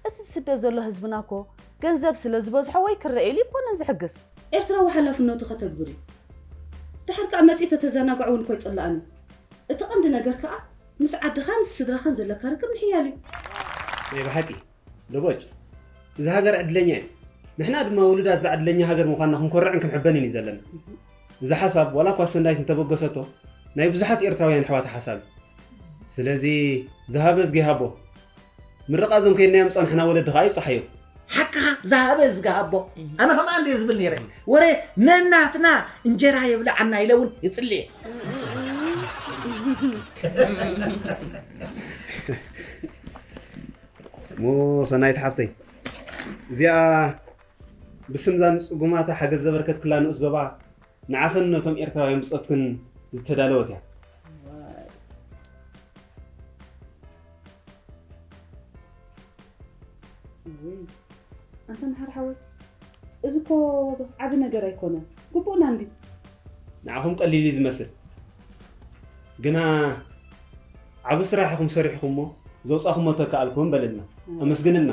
እዚ ብስደት ዘሎ ህዝብና እኮ ገንዘብ ስለ ዝበዝሖ ወይ ክረኤሉ ይኮነን ዝሕግዝ ኤርትራዊ ሓላፍነቱ ከተግብር እዩ። ድሓር ከኣ መጺኡ ተተዘናግዖ እውን እኮ ኣይጽላእን እዩ። እቲ ቀንዲ ነገር ከኣ ምስ ዓድኻን ስድራኻን ዘለካ ርክብ ምሕያል እዩ። ናይ ብሓቂ ደቦጭ፣ እዛ ሃገር ዕድለኛ እያ። ንሕና ድማ ውሉዳት እዛ ዕድለኛ ሃገር ምዃንና ክንኮርዕን ክንሕበንን እዩ ዘለና። እዚ ሓሳብ ዋላ እኳ ሰናይት እንተበገሰቶ ናይ ብዙሓት ኤርትራውያን ኣሕዋታ ሓሳብ እዩ። ስለዚ ዝሃበ እዝጊ ይሃቦ። ምርቓ እዞም ከይድናዮም ዝጸናሕና ወለዲ ከኣ ይብጻሓዮም። ሓቅኻ ዝሃበ እዝጊ ሃቦ። ኣነ ከምኣ እንድየ ዝብል ነይረ። ወረ ነናትና እንጀራ የብልዓና ኢለ እውን ይጽሊ እየ። እሞ ሰናይት ሓብተይ እዚኣ ብስምዛ ንጽጉማታ ሓገዝ ዘበርከትክላ ንኡስ ዞባ ንዓኽን ነቶም ኤርትራውያን ብጾትክን ዝተዳለወት እያ። ውይ ኣንታ መሓር ሓወይ እዚ እኮ ዓቢ ነገር ኣይኮነን ግቡእና እንዲ ንዓኹም ቀሊል እዩ ዝመስል ግና ዓቢ ስራሕ ኢኹም ሰሪሕኹሞ ዘውጻኹሞ ተከኣልኩም በለልና ኣመስግንልና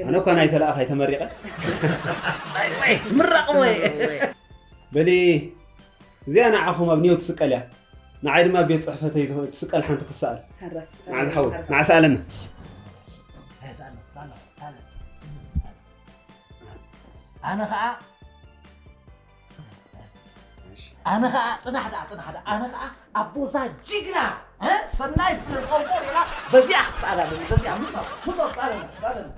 ኣነ እኳ ናይ ተለኣኻይ ተመሪቐ ትምረቕ ወይ በሊ እዚኣ ንዓኹም ኣብ ኒው ትስቀል እያ ንዓይ ድማ ቤት ፅሕፈተይ ትስቀል ሓንቲ ክሰኣል ንዓ ዝሓወይ ንዓ ሰኣለና ኣነ ከዓ ኣነ ከዓ ፅናሕ ደኣ ፅናሕ ደኣ ኣነ ከዓ ኣቦዛ ጅግና እ? ሰናይ ስለ ዝኸውን ኢኻ በዚኣ ክሰኣል ኣለኒ በዚኣ ምሶ ምሶ ሰኣለና ሰኣለና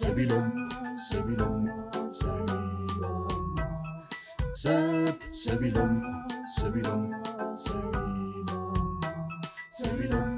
ሰቢሎም ሰቢሎም ሰቢሎም ሰብ ሰቢሎም ሰቢሎም ሰቢሎም ሰቢሎም